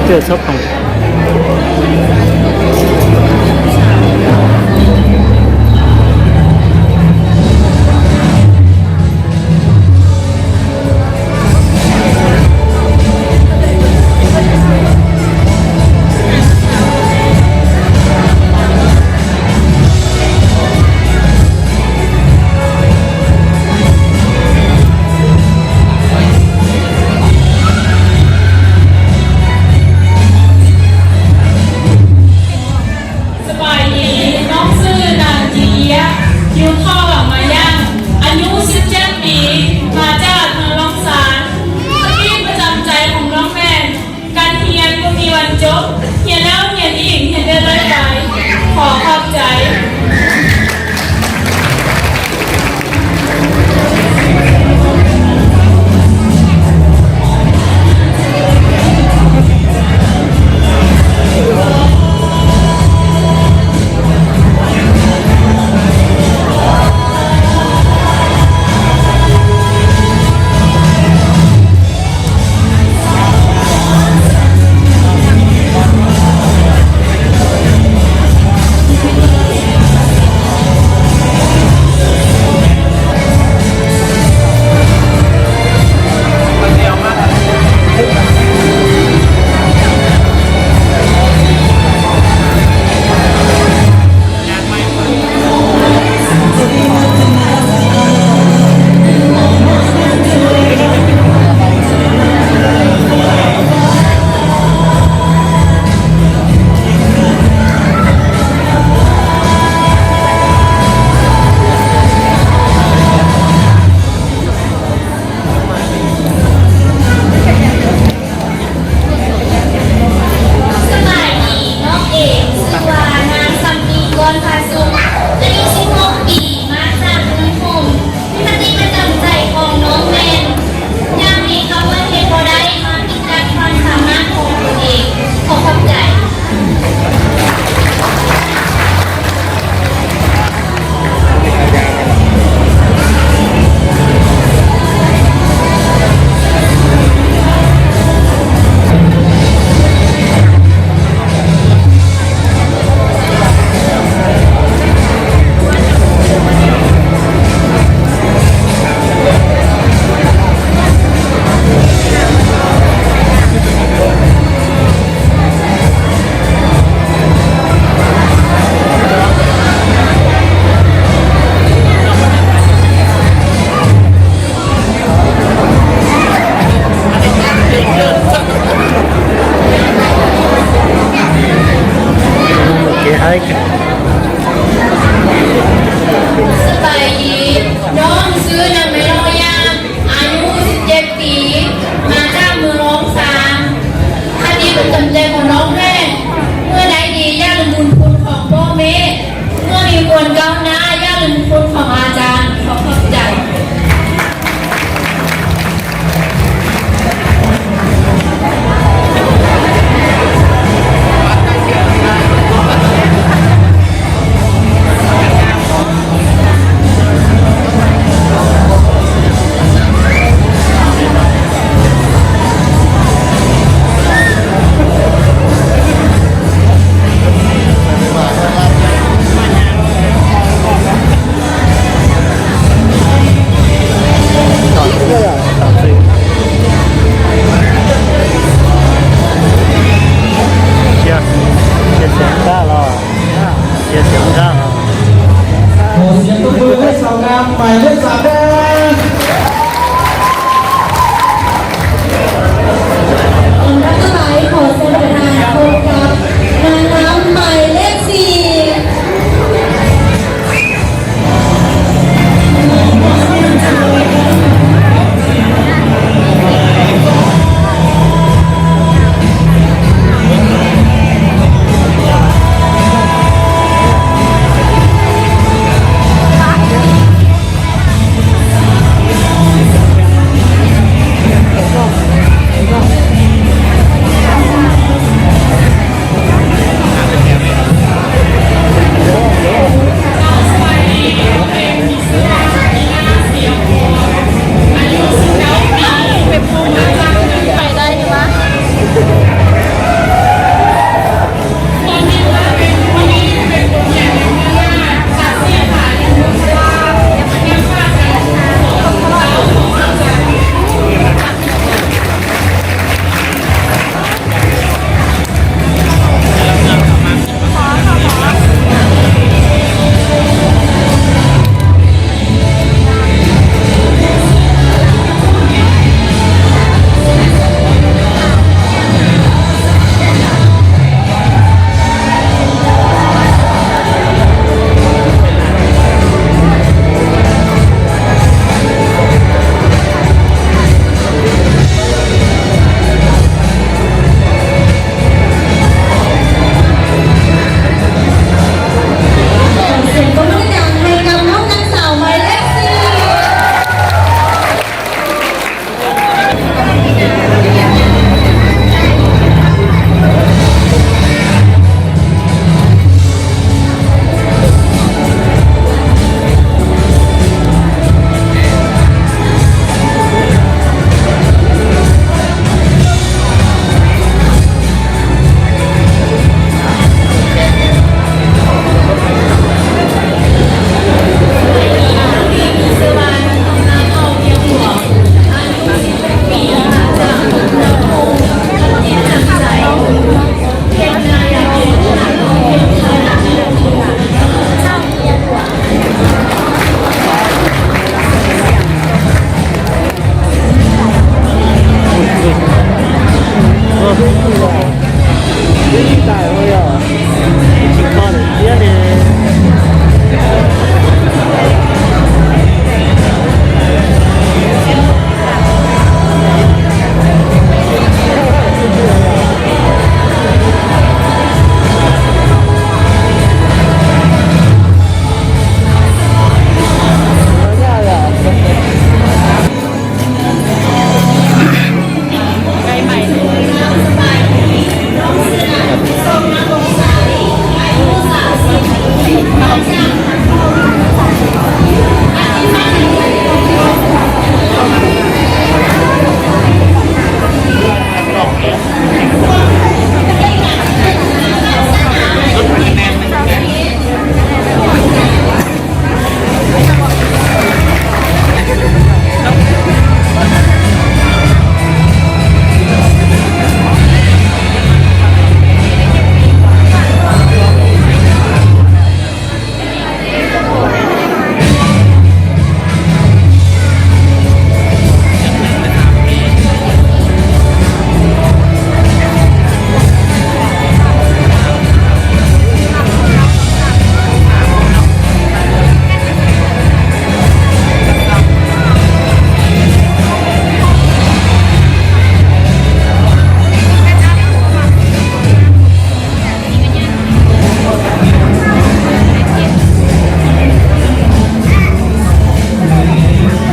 Txhob phoom.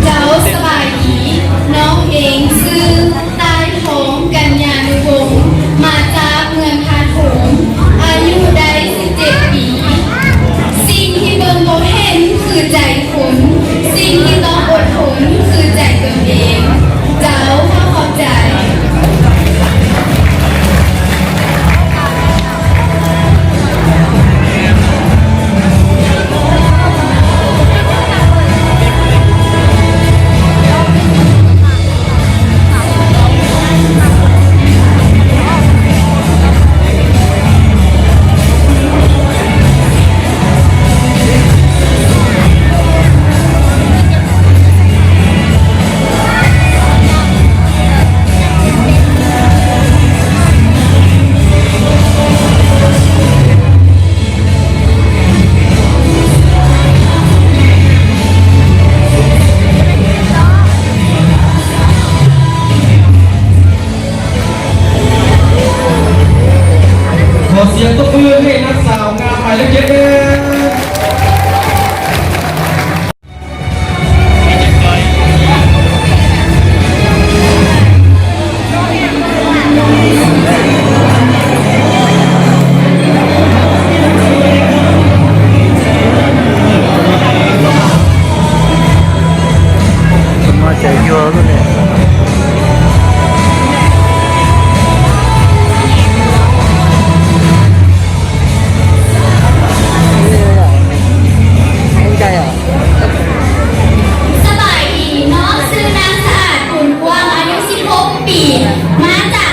เจ้าสบายดี น้องเองชื่อ ใต้ท้อง กัญญานุวงศ์ มาจากเมืองท่าตูม อายุได้สิบเจ็ดปี สิ่งที่เบิ่งบ่เห็นคือใจคน สิ่งที่ต้องอดทนคือใจตนเอง เจ้า ขอขอบใจ ขอเสียงตบมือให้นักสาวงามหมายเลขเจ็ดด้วย สบายดี น้องชื่อนางสะอาด บุญกว้าง อายุสิบหกปี มาจาก